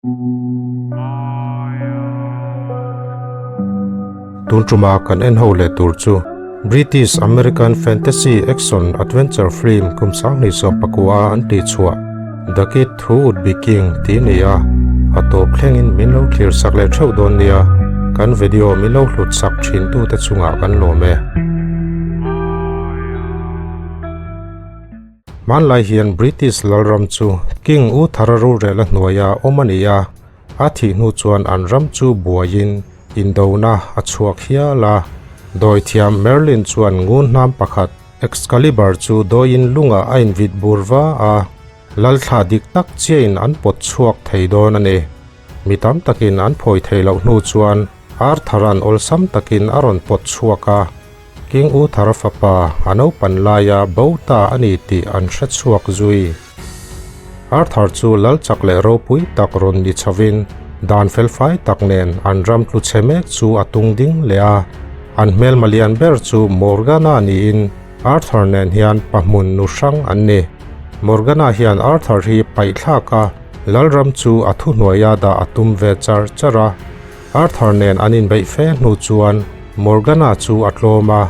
Tun tuma kan en ho leh tur chu British American fantasy action adventure film kum 2019 a an tih chhuah The Kid Who Would Be King tih a ni a, a tawp thlengin min lo thlir sak leh theuh dawn nia, kan video min lo hlut sak thin tute chungah kan lawm e. Hmanlai hian British lalram chu King U Thara rorel a hnuaia awm a ni a, a thih hnu chuan an ram chu buaiin indona a chhuak hial a. Dawithiam Merlin chuan ngun hnam pakhat Excalibur chu dawiin lungah a invit bur va a, lalthla dik tak chiahin an pawt chhuak thei dawn a ni. Mi tam takin an phawi theih loh hnu chuan Arthur-a'n awlsam takin a rawn pawt chhuak a. King Uther fapa a naupan laia bo ta a ni tih an hre chhuak zui. Arthur chu lal chak leh ropui tak rawn ni chhovin dan felfai tak nen an ram tlu chhe mek chu a tung ding leh a. An hmelma lian ber chu Morgana niin Arthur nen hian pahmun nu hrang an ni. Morgana hian Arthur hi paihthlak a, lalram chu a thuhnuaia dah a tum ve char char a. Arthur nen an inbeih fe hnu chuan Morgana chu a tlawm a,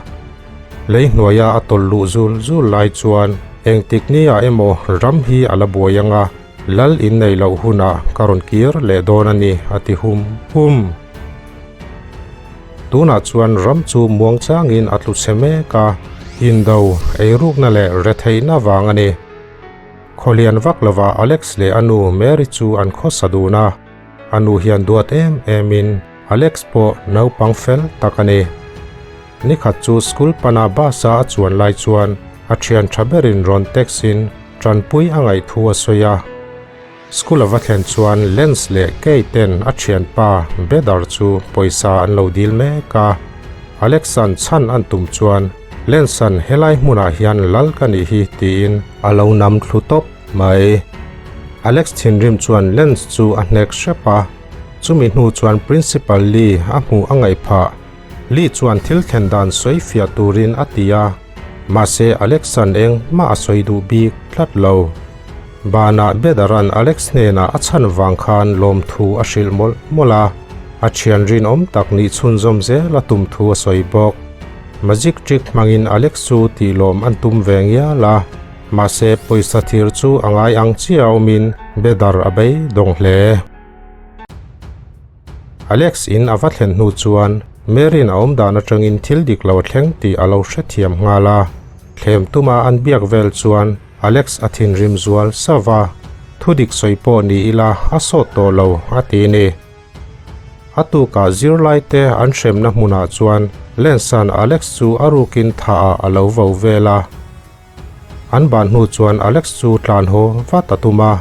lei hnuaia a tawlh luh zul zul lai chuan engtik nia emaw ram hi a la buai anga lal inneih loh hunah ka rawn kir leh dawn a ni a ti hum hum. Tunah chuan ram chu muang changin a tlu chhe mek a, indo, eirukna leh retheihna vang a ni. Khawlian vak lovah Alex leh a nu Mary chu an khawsa dun a. A nu hian duat em em in Alex pawh naupang fel tak a ni. Nikhat chu school pana bus a a chuan lai chuan a thian tha berin rawn text in tanpui a ngaih thu a sawi a. School a va thlen chuan Lens leh Kay ten a thianpa Bedar chu pawisa an lo dil mek a. Alex an chhan an tum chuan Lens an helai hmunah hian lal ka nih hi tiin a lo nam thlu tawp mai. Alex thinrim chuan Lens chu a hnek hrep a, chumi hnu chuan Principal Lee a hmuh a ngaih phah. Lee chuan thil thlen dan sawi fiah turin a ti a, mahse Alex-a'n eng mah a sawi duh bik tlat lo. Banah Bedar-a'n Alex hnenah a chhan vang khan lawmthu a hrilh mawlh mawlh a, a thian rinawm tak nih chhunzawm zel a tum thu a sawi bawk. Magic trick hmangin Alex chu tih lawm an tum ve ngial a. Mahse, pawisa thir chu a ngai ang chiah a awmin Bedar a beidawng hle. Alex in a va thlen hnu chuan Mary'n a awm dan atangin thil dik lo a thleng tih a lo hrethiam nghal a. Thlem tuma an biak vel chuan Alex a thinrim zual sauh va, Thu dik sawi pawh ni ila a sawt tawh lo a ti ni. A tukah zirlaite an hremna hmunah chuan Lance-a'n Alex chu a rukin thah ah a lo vo vel a. An ban hnu chuan Alex chu tlan haw vat a tum a,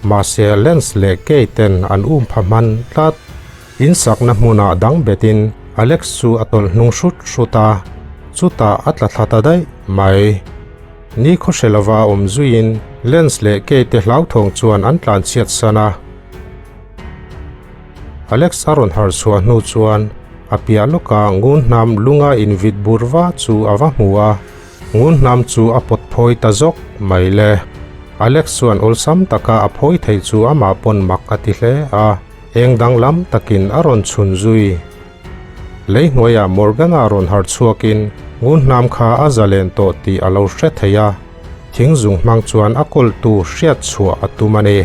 mahse Lance leh Kay ten an um pha hman tlat. In sakna hmunah dang betin Alex chu a tawlh hnung hrut hrut a, chutah a tla thla ta daih mai. Ni khawhre lova awm zuiin Lance leh Kay te hlauthawng chuan an tlan chhiat san a. Alex a rawn harh chhuah hnu chuan a piah lawka ngun hnam lunga invit bur va chu a va hmu a. Ngun hnam chu a pawt phawi ta zawk mai le. Alex chuan awlsam taka a phawi theih chu amah pawn mak a ti hle a, eng danglam takin a rawn chhun zui. Lei hnuaiah Morgana rawn harh chhuakin ngun hnam kha a zalen tawh tih a lo hre thei a, thing zung hmang chuan a kawltu hriat chhuah a tum a ni.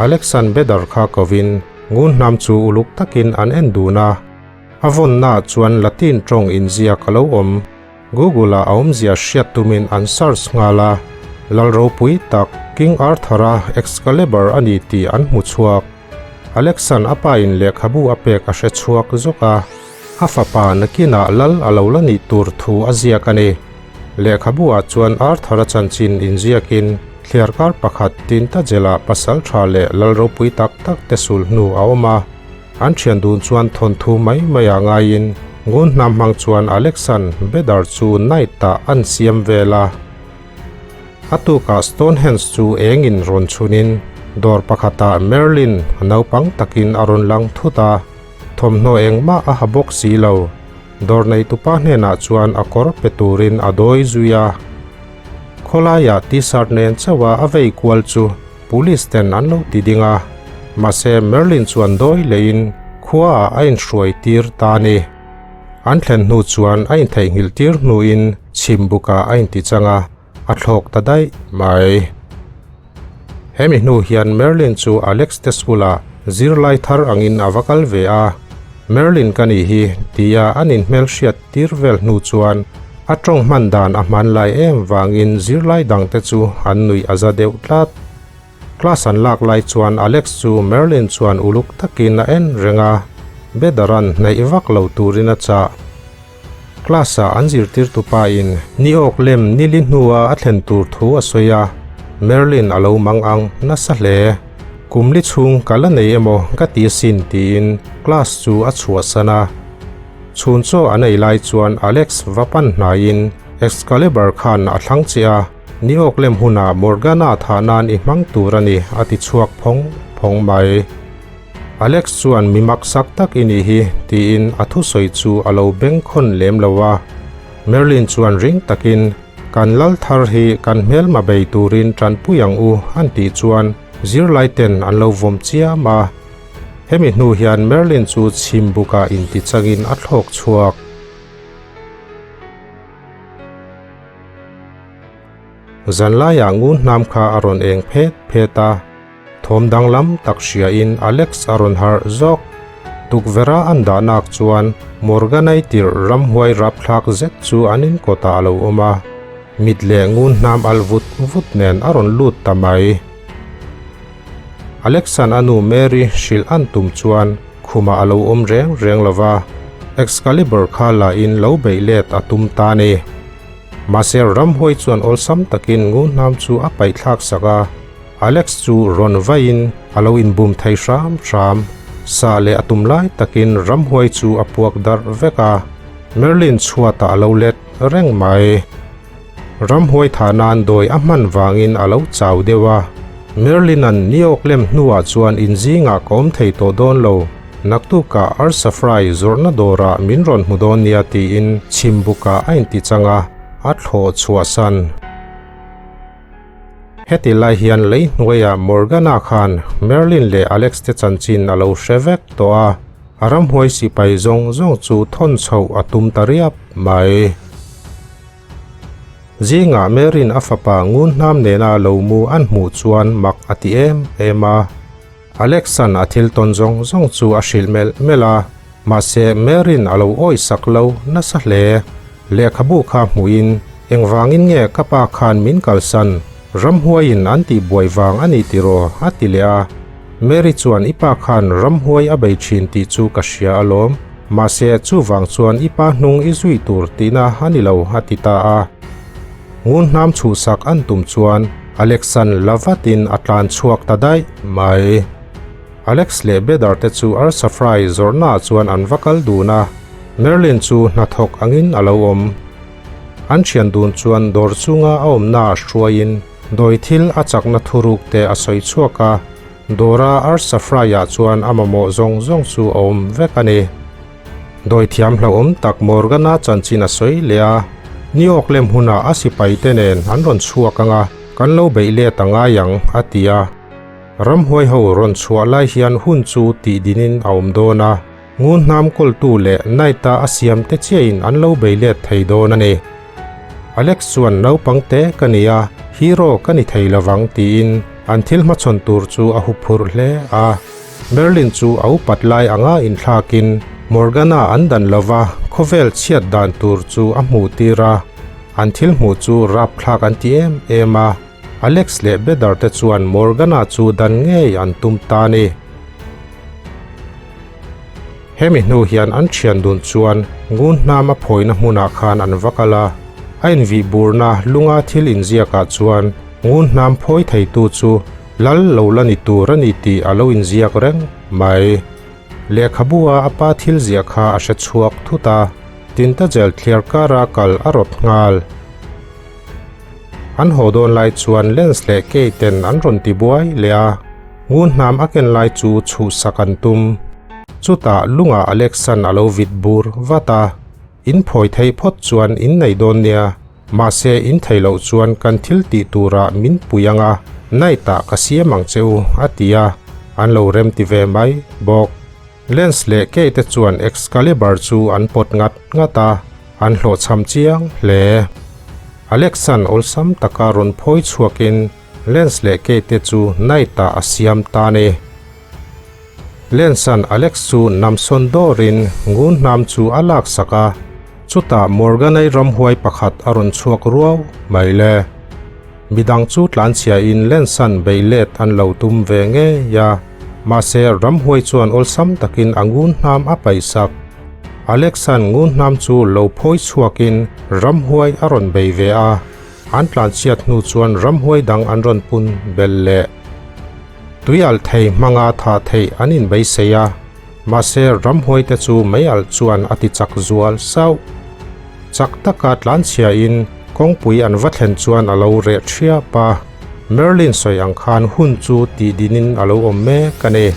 Alex-a'n Bedar kha kovin ngun hnam chu uluk takin an en dun a. A vawnnaah chuan Latin tawng inziak a lo awm. Google-ah a awmzia hriat tumin an search nghal a, lal ropui tak King Arthur-a Excalibur a ni tih an hmu chhuak. Alex-a'n a pain lehkhabu a pek a hre chhuak zawk a, a fapa nakinah lal a lo la nih tur thu a ziak a ni. Lehkhabu-ah chuan Arthur-a chanchin inziakin thliarkar pakhat Tintagel-ah pasaltha leh lal ropui tak tak te sulhnu a awm a. An thian dun chuan thawnthu mai mai ah ngaiin ngun hnam hmang chuan Alexan Bedar chu Knight ah an siam vel a. A tukah Stonehenge chu engin rawn chhunin dawr pakhatah Merlin naupang takin a rawn lang thut a, thawmhnaw engmah a ha bawk si lo. Dawr neitupa hnenah chuan a kawr pe turin a dawi zui a. Khawlaiah T-shirt nen chauha a vei kual chu Police ten an lo ti ding a. Mahse Merlin chuan dawi leiin khuaah a inhruai tir ta a ni. An thlen hnu chuan a intheihnghilh tir hnuin chhimbukah a intichang a, a thlawk ta daih mai. Hemi hnu hian Merlin chu Alex te school-ah zirlai thar angin a va kal ve a, Merlin ka nih hi tia an inhmelhriat tir vel hnu chuan a tawng hman dan a hmanlai em vangin zirlai dangte chu an nuih a za deuh tlat. Class an lak lai chuan Alex chu Merlin chuan uluk takin a en reng a, Bedaran hnaih vak lo turin a chah. Class-ah an zirtirtu pa in ni awk lem nili hnua a thlen tur thu a sawi a, Merlin a lo mang ang nasa hle. Kum li chhung ka la nei emaw ka ti asin tiin class chu a chhuahsan a. Chhun chaw an ei lai chuan Alex va pan hnaiin Excalibur khan a thlang che a, ni awk lem hunah Morgana thah nan i hmang tur a ni a ti chhuak phawng phawng mai. Alex chuan mi maksak tak i nih hi tiin a thusawi chu a lo bengkhawn lem lo a. Merlin chuan ring takin, Kan lal thar hi kan hmelma bei turin tanpui ang u an tih chuan zirlai ten an lo vawm chiam a. Hemi hnu hian Merlin chu chhim bukah intichangin a thlawk chhuak. Zanlaiah ngun hnam kha a rawn eng phet phet a. Thawm danglam tak hriain Alex a rawn harh zawk. Tukverha an dahnak chuan Morganai tirh ramhuai rapthlak zet chu an inkawtah a lo awm a, mit leh ngun hnam al vut vut nen a rawn lut ta mai. Alexan a nu Mary hrilh an tum chuan khumah a lo awm reng reng lo va, Excalibur kha la in lo beih let a tum ta a ni. Mahse ramhuai chuan awlsam takin ngun hnam chu a paihthlak sak a. Alex chu rawn vaiin a lo inbum thei hram hram. Sa leh a tum lai takin ramhuai chu a puak darh vek a, Merlin chhuatah a lo let reng mai. Ramhuai thah nan dawi a hman vangin a lo chau deuh a, Merlin-a'n ni awk lem hnuah chuan inzingah ka awm thei tawh dawn lo, naktukah arsa fry zawrhna dawrah min rawn hmu dawn nia tiin chhimbukah a intichang a, a thlawh chhuahsan. Heti lai hian lei hnuaiah Morgana khan Merlin leh Alex te chanchin a lo hre vek tawh a, a ramhuai sipai zawng zawng chu thawn chhoh a tum ta riap mai. Zingah Merlin a fapa ngun hnam nena lo mu an hmuh chuan mak a ti em em a. Alex-a'n a thil tawn zawng zawng chu a hrilh melh melh a, mahse Merlin a lo awih sak lo nasa hle. Lehkhabu kha hmuhin, Engvangin nge ka pa khan min kalsan? Ramhuaiin an tih buai vang a ni tiraw? a ti leh a. Mary chuan I pa khan ramhuai a bei thin tih chu ka hria alawm, mahse chuvang chuan i pa hnung i zui tur tihna a ni lo a ti ta a. Ngun hnam chhuhsak an tum chuan Alex-a'n la vatin a tlan chhuak ta daih mai. Alex leh Bedar te chu arsa fry zawrhnaah chuan an va kal dun a, Merlin chu hnathawk angin a lo awm. An thian dun chuan dawr chunga a awmnaah hruaiin dawi thil a chakna thuruk te a sawi chhuak a, dawra arsa fry-ah chuan a mamawh zawng zawng chu a awm vek a ni. Dawithiam hlauhawm tak Morgana chanchin a sawi leh a, Ni awk lem hunah a sipai te nen an rawn chhuak ang a, kan lo beih let a ngai ang, a ti a. Ramhuai ho rawn chhuah lai hian hun chu tih dinin a awm dawn a, ngun hnam kawltu leh Knight-a a siam te chiahin an lo bei let thei dawn a ni. Alex chuan naupang te ka ni a, hero ka ni thei lovang tiin an thil hmachhawn tur chu a huphurh hle a. Merlin chu a upat lai anga inthlakin Morgana an dan lova khawvel chhiat dan tur chu a hmuh tir a, an thil hmuh chu rapthlak an ti em em a, Alex leh Bedar te chuan Morgana chu dan ngei an tum ta a ni. Hemi hnu hian an thian dun chuan ngun hnam a phawina hmunah khan an va kal a, a invih burna lunga thil inziakah chuan ngun hnam phawi theitu chu Lal lo la ni tur a ni tih a lo inziak reng mai. Lehkhabua a pa thil ziah kha a hre chhuak thut a, Tintagel thliar kara kal a rawt nghal. An haw dawn lai chuan Lens leh Kay ten an rawn ti buai leh a, ngun hnam a ken lai chu chhuhsak an tum. Chutah lungah Alexan a lo vit bur vat a, In phawi theih phawt chuan in nei dawn nia. Mahse in thei loh chuan kan thil tih turah min pui ang a, night ah ka siam ang che u, a ti a. an lo remti ve mai bawk. Lance leh Kay te chuan Excalibur chu an pawt ngat ngat a, an hlawhchham chiang hle. Alex-a'n awlsam taka rawn phawi chhuakin Lance leh Kay te chu Knight-ah a siam ta a ni. Lance-a'n Alex chu namsawn dawrin ngun hnam chu a laksak a, chutah Morgan-i ramhuai pakhat a rawn chhuak ruau mai le. Midang chu tlanchhiain Lensan bei let an lo tum ve ngei a, mahse ramhuai chuan awlsam takin a ngun hnam a paihsak. Alexa'n ngun hnam chu lo phawi chhuakin ramhuai a rawn bei ve a, an tlanchhiat hnu chuan ramhuai dang an rawn pun belh leh. Tui alh thei hmanga thah theih an inbeisei a, mahse ramhuai te chu mei alh chuan a ti chak zual sauh. Chak taka tlanchhiain kawngpui an va thlen chuan a lo reh thiap a, Merlin sawi ang khan hun chu tih dinin a lo awm mek a ni.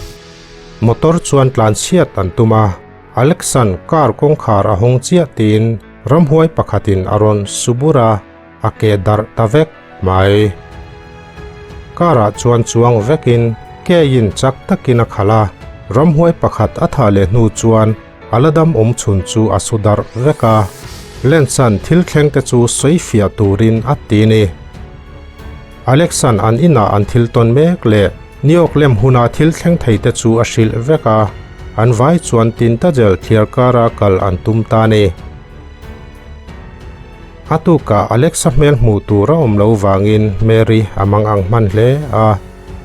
Motor chuan tlanchhiat an tum a, Alexan car kawngkhar a hawng chiah tiin ramhuai pakhatin a rawn subur a, a ke darh ta vek mai. Car ah chuan chuang vekin keiin chak takin a khalh a, ramhuai pakhat a thah leh hnu chuan a la dam awm chhun chu a su darh vek a, Lance-a'n thil thleng te chu sawi fiah turin a ti ni. Alex-a'n an inah an thil tawn mek leh New York lem huna thil thleng thei te chu a hrilh vek a, an vai chuan Tintagel thliar kara kal an tum ta ni. A tukah Alexa hmel hmuh tur a awm lo vangin Mary a mang ang hman hle a,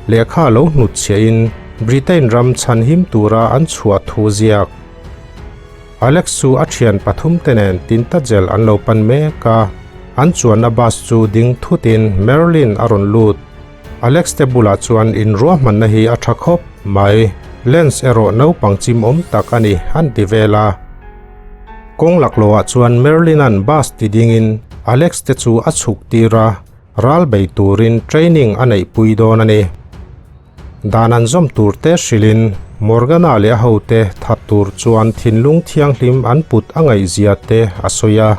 lehkha lo hnutchhiahin Britain ram chhanhim tura an chhuah thu ziak. Alex chu a thian pathumte nen Tintagel an lo pan mek a, an chuanna bus chu ding thutin Marilyn a rawn lut. Alex te bulah chuan inruahmanna hi a tha khawp mai, Lance erawh naupang chimawm tak a ni an ti vel a. Kawng laklawhah chuan Merlin-a'n bus ti dingin Alex te chu a chhuk tir a, ral bei turin training a neihpui dawn a ni. Dan an zawm tur te hrilhin Morgana leh a hote that tur chuan thinlung thianghlim an put a ngaihzia te a sawi a,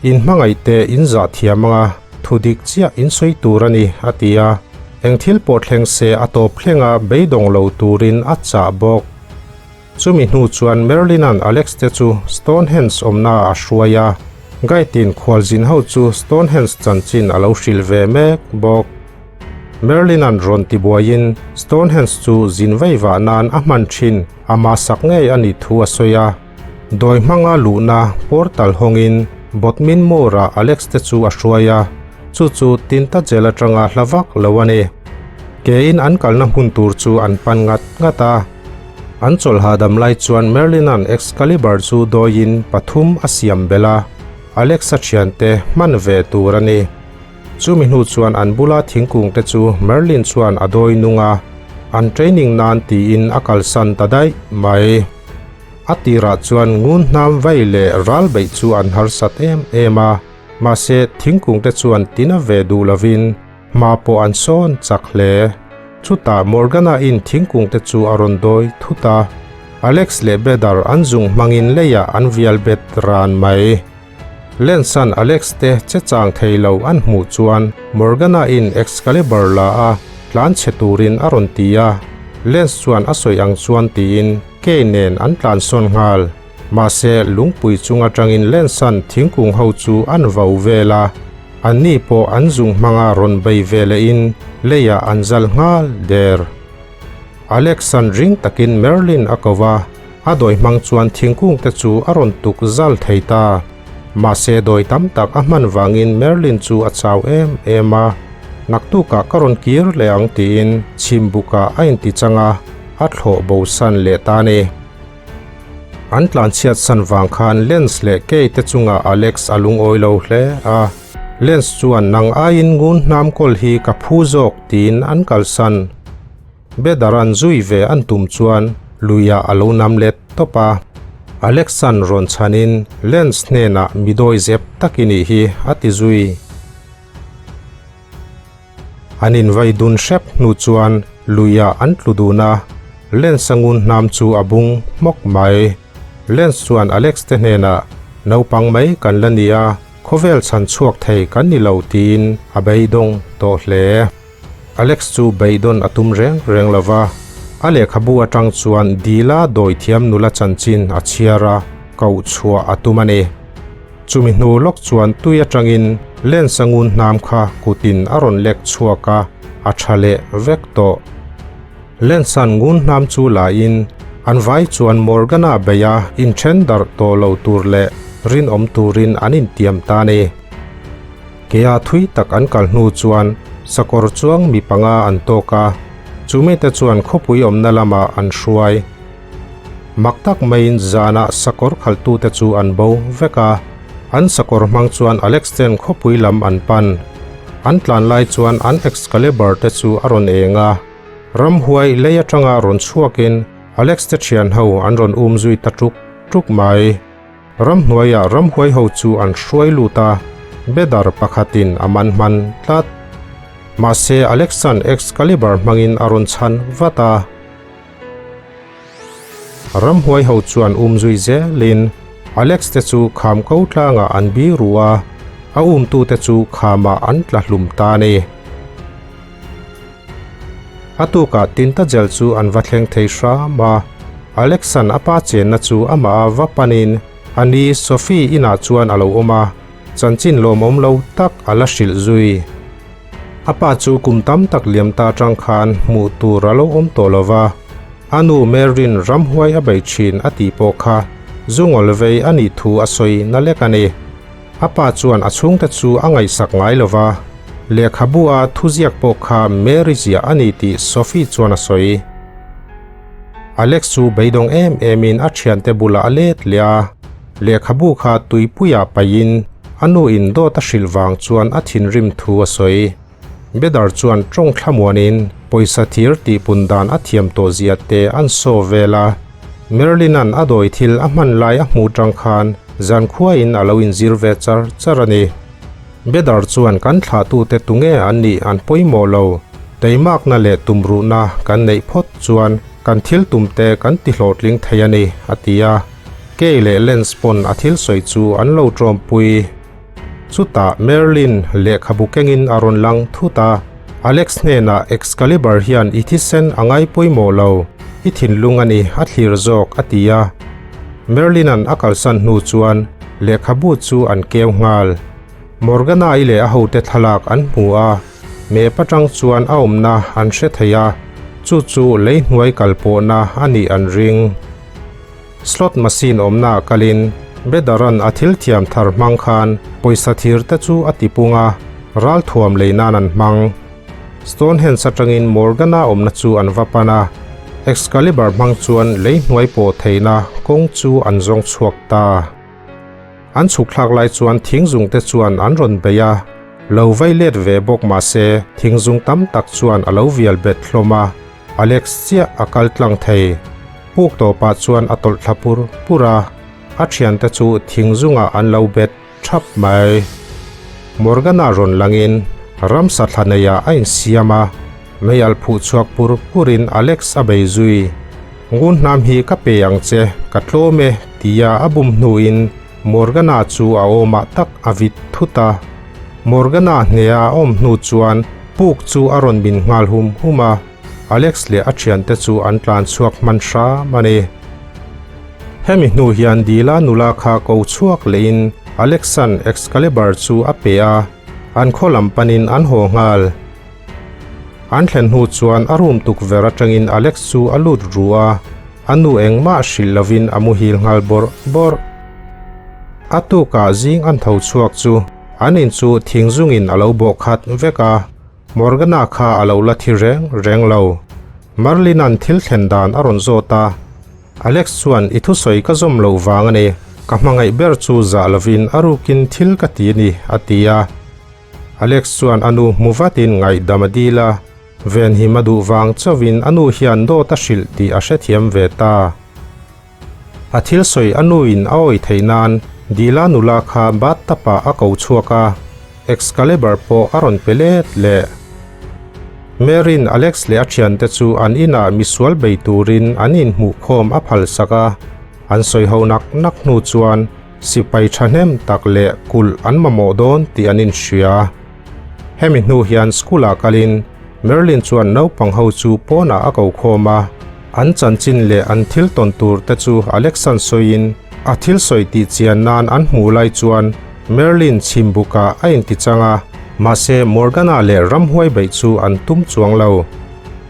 In hmangaih te in zah thiam anga thu dik chiah in sawi tur a ni, a ti a, eng thil pawh thleng se a tawp thlenga beidawng lo turin a chah bawk. Chumi hnu chuan Merlin-a'n Alex te chu Stonehenge awmna a hruai a, Guide-in khualzin ho chu Stonehenge chanchin a lo hrilh ve mek bawk. Merlin-a'n rawn tibuaiin Stonehenge chu zin vei vah nan a hman thin ama sak ngei a nih thu a sawi a. Dawi hmanga luhna portal hawngin Bodmin Moor-ah Alex te chu a hruai a, chu chu Tintagel atanga hla vak lo a ni. Kein an kalna hmun tur chu an pan ngat ngat a. An chawlh hahdam lai chuan Merlin-a'n Excalibur chu dawiin pathum a siam belh a, Alex-a thiante hman ve tur a ni. Chumi hnu chuan an bula thingkung te chu Merlin chuan a dawi nung a, an training nan tiin a kalsan ta daih mai. A tirah chuan ngun hnam vai leh ral beih chu an harsat em em a, mahse thingkung te chuan tina ve duh lovin, Hma pawh an sawn chak hle. Chutah Morgana-in thingkung te chu a rawn dawi thut a, Alex leh Bedar an zung hmangin leiah an vial bet ran mai. Lance-a'n Alex te che chang thei lo an hmuh chuan Morgana-in Excalibur la a, tlan chhe turin a rawn ti a. Lance chuan a sawi ang chuan tiin Kay nen an tlan sawn nghal. Mahse, lungpui chung atangin Lance-a'n thingkung ho chu an vau vel a. Anni pawh an zung hmanga rawn bei ve lehin leiah an zal nghal der. Alex-a'n ring takin Merlin a ko va, a dawi hmang chuan thingkung te chu a rawn tuk zal thei ta. Mahse dawi tam tak a hman vangin Merlin chu a chau em em a, Naktukah ka rawn kir leh ang tiin chhimbukah a inti chang a, a thlawh bosan leh ta a ni. An tlanchhiat san vang khan Lens leh Kay te chungah Alex a lungawi lo hle a, Lens chuan nang aiin ngun hnam kawl hi ka phu zawk tiin an kalsan. Bedar-a'n zui ve an tum chuan luiah a lo nam let tawp a. Alex-a'n rawn chhanin Lens hnenah mi dawi zep tak i nih hi a ti zui. An invai dun hrep hnu chuan luiah an tlu dun a, Lens-a ngun hnam chu a bung hmawk mai. Lens chuan Alex te hnenah, Naupang mai kan la ni a, khawvel chhan chhuak thei kan ni lo tiin a beidawng tawh hle. Alex chu beidawn a tum reng reng lo va, A lehkhabu atang chuan dila dawithiam nula chanchin a chhiar a, koh chhuah a tum a ni. Chumi hnu lawk chuan tui atangin Lens-a ngun hnam kha kutin a rawn lek chhuak a, a tha leh vek tawh. Lens-a'n ngun hnam chu lain an vai chuan Morgana beia inthen darh tawh lo tur leh rinawm turin an intiam ta a ni. Kea thui tak an kal hnu chuan sakawr chuang mi panga an tawk a, chumite chuan khawpui awmna lamah an hruai. Mak tak maiin zanah sakawr khalhtute chu an bo vek a, an sakawr hmang chuan Alex ten khawpui lam an pan. An tlan lai chuan an Excalibur te chu a rawn eng a, ramhuai lei atanga rawn chhuakin Alex te thian ho an rawn um zui ta tuk tuk mai. Ramhnuaiah ramhuai ho chu an hruai lut a, Bedar pakhatin a man hman tlat. Mahse Alex-a'n Excalibur hmangin a rawn chhan vat a. Ramhuai ho chuan um zui zelin Alex te chu kham ko tlangah an bi ru a, a umtute chu khamah an tla hlum ta a ni. A tukah Tintagel chu an va thleng thei hram a, Alex-a'n a pa chenna chu amah a va panin a ni Sophie inah chuan a lo awm a, chanchin lawmawm lo tak a la hrilh zui. A pa chu kum tam tak liam ta atang khan hmuh tur a lo awm tawh lo va, a nu Merlin ramhuai a bei thin a tih pawh kha zungawl vei a nih thu a sawi na lek a ni. A pa chuan a chhungte chu a ngaihsak ngai lo va, lehkhabu a thuziak pawh kha Mary ziah a ni tih Sophie chuan a sawi. Alex chu beidawng em emin a thiante bulah a let leh a, lehkhabu kha tuipuiah paihin A nu in dawt a hrilh vang chuan a thinrim thu a sawi. Bedar chuan tawng thlamuanin pawisa thir tihpun dan a thiam tawh zia te an saw vel a. Merlin-a'n a dawi thil a hman lai a hmuh tang khan zankhuain a lo inzir ve char char a ni. Bedar chuan kan thlahtute tunge an nih an pawimawh lo, teimakna leh tumruhna kan neih phawt chuan kan thil tumte kan tihlawhtling thei a ni, a ti a. Kay leh Lance pawn a thil sawi chu an lo tawmpui. Chutah Merlin lehkhabu kengin a rawn lang thut a, Alex hnenah Excalibur hian i thisen a ngai pawimawh lo, i thinlung a ni a thlir zawk a ti a. Merlin-a'n a kalsan hnu chuan lehkhabu chu an keu nghal. Morgana-i leh a hote thlalak an hmu a, map atang chuan a awmna an hre thei a, chu chu lei hnuai kal pawhna a nih an ring. Slot machine awmna ah kalin Bedaran a thil thiam thar hmang khan pawisa thir te chu a ti pung a, ralthuam lei nan an hmang. Stonehenge atangin Morgana awmna chu an va pan a, Excalibur hmang chuan lei hnuai pawh theihna kawng chu an zawng chhuak ta. An chhuk thlak lai chuan thingzung te chuan an rawn bei a, lo vei let ve bawk mahse thingzung tam tak chuan a lo vial bet hlawm a, Alex chiah a kal tlang thei. Puk tawpah chuan a tawlh thla pur pur a, a thiante chu thingzungah an lo bet thap mai. Morgana rawn langin ramsa thla neiah a insiam a, meialh phuh chhuak pur purin Alex a bei zui. Ngun hnam hi ka pe ang che, ka tlawm e, tia a bum hnuin Morgana chu a awmah tak a vit thut a. Morgana hneha a awm hnu chuan puk chu a rawn min nghal hum hum a, Alex leh a thiante chu an tlan chhuak hman hram a ni. Hemi hnu hian Dila nula kha ko chhuak lehin Alex-a'n Excalibur chu a pe a, an khaw lam panin an haw nghal. An thlen hnu chuan a room tukverh atangin Alex chu a lut ru a, a nu engmah hrilh lovin a muhil nghal bawrh bawrh. A tukah zing an tho chhuak chu an in chu thing zungin a lo bawh khat vek a, Morgana kha a lo la thi reng reng lo. Merlin-a'n thil thlen dan a rawn zawt a, Alex chuan i thusawi ka zawm loh vang a ni, ka hmangaih ber chu zah lovin a rukin thil ka ti a ni, a ti a. Alex chuan a nu hmu vatin ngaihdam a dil a, venhim a duh vang chauhin a nu hian dawt a hrilh tih a hrethiam ve ta. A thil sawi a nuin a awih theih nan Dila nula kha bathtub-ah a ko chhuak a, Excalibur pawh a rawn pe let leh. Mary'n Alex leh a thiante chu an inah misual bei turin an inhmuhkhawm a phalsak a, an sawi ho nak nak hnu chuan Sipai thahnem tak leh kulh an mamawh dawn tih an inhria. Hemi hnu hian school-ah kalin Merlin chuan naupang ho chu pawnah a ko khawm a. An chanchin leh an thil tawn tur te chu Alexan sawiin a thil sawi tih chian nan an hmuh lai chuan Merlin chhimbukah a intichang a, mahse Morgana leh ramhuai beih chu an tum chuang lo.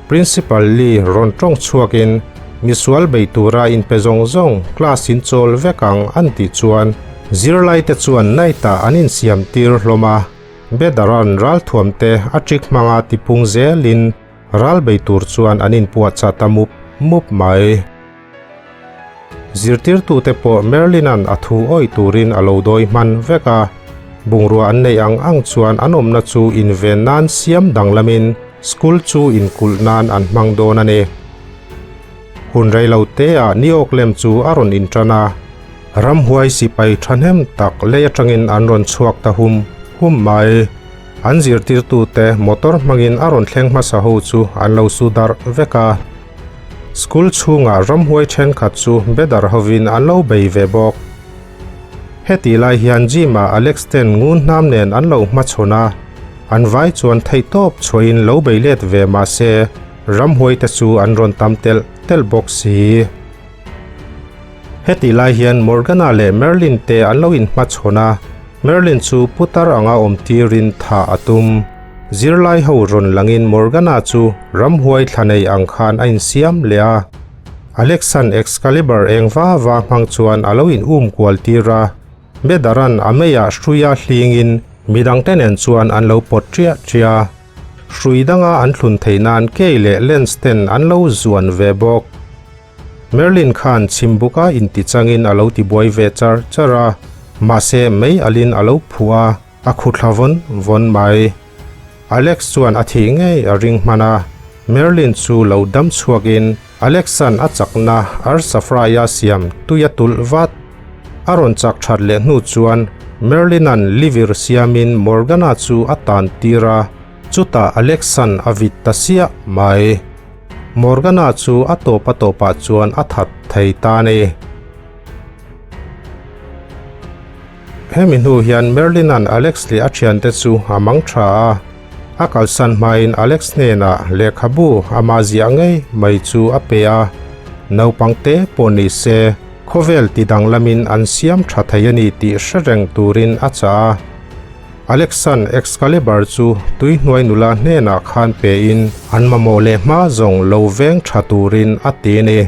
Principal Lee rawn tawng chhuakin misual bei tura inpe zawng zawng class in chawl vek ang an tih chuan zirlaite chuan night-ah an insiam tir hlawm a, Bedaran ralthuamte a trick hmanga tipung zelin ral bei tur chuan an inpuahchah ta mup mup mai. Zirtirtute pawh Merlin-a'n a thu awih turin a lo dawi hman vek a, bungrua an neih ang ang chuan an awmna chu inven nan siam danglamin school chu inkulh nan an hmang dawn a ni. Hun rei lo teah ni awk lem chu a rawn intan a, ramhuai sipai thahnem tak lei atangin an rawn chhuak ta hum hum mai. An zirtirtute motor hmangin a rawn thleng hmasa ho chu an lo su darh vek a. School chhungah ramhuai thenkhat chu bedar hovin an lo bei ve bawk. Hetih lai hian gym-ah Alex ten ngun hnam nen an lo hmachhawn a, an vai chuan theihtawp chhuahin lo bei let ve mah se ramhuai te chu an rawn tam telh telh bawk si. Hetih lai hian Morgana leh Merlin te an lo inhmachhawn a, Merlin chu putar anga awm tirin thah a tum. Zirlai ho rawn langin Morgana chu ramhuai thla nei ang khan a insiam leh a. Alexan Excalibur eng va va hmang chuan a lo in um kual tir a, Bedaran a meiah hruia hlingin midangte nen chuan an lo pawt ṭiah ṭiah a. Hrui danga an thlun theih nan kei leh lens ten an lo zuan ve bawk. Merlin khan chhimbuka intichangin a lo tibuai ve char char a, mahse mei alin a lo phuh a. A khuthla vawn vawn mai. Alex chuan a thih ngei a ring hman a, Merlin chu lo dam chhuakin Alex-a'n a chakna arsa fry-a siam tui a tulh vat. A rawn chak that leh hnu chuan Merlin-a'n livir siamin Morgana chu a tan tir a, chutah Alex-a'n a vit ta siah mai. Morgana chu a tawp a tawpah chuan a that thei ta a ni. Hemi hnu hian Merlin-a'n Alex leh a thiante chu a mang tha a, a kalsan hmain Alex hnenah lehkhabu ama ziah ngei mai chu a pe a, naupang te pawh ni se khawvel ti danglamin an siam tha thei a ni tih hre reng turin a chah a. Alex-a'n Excalibur chu tuihnuai nula hnenah khan pein an mamawh leh hma zawng lo veng tha turin a ti a ni.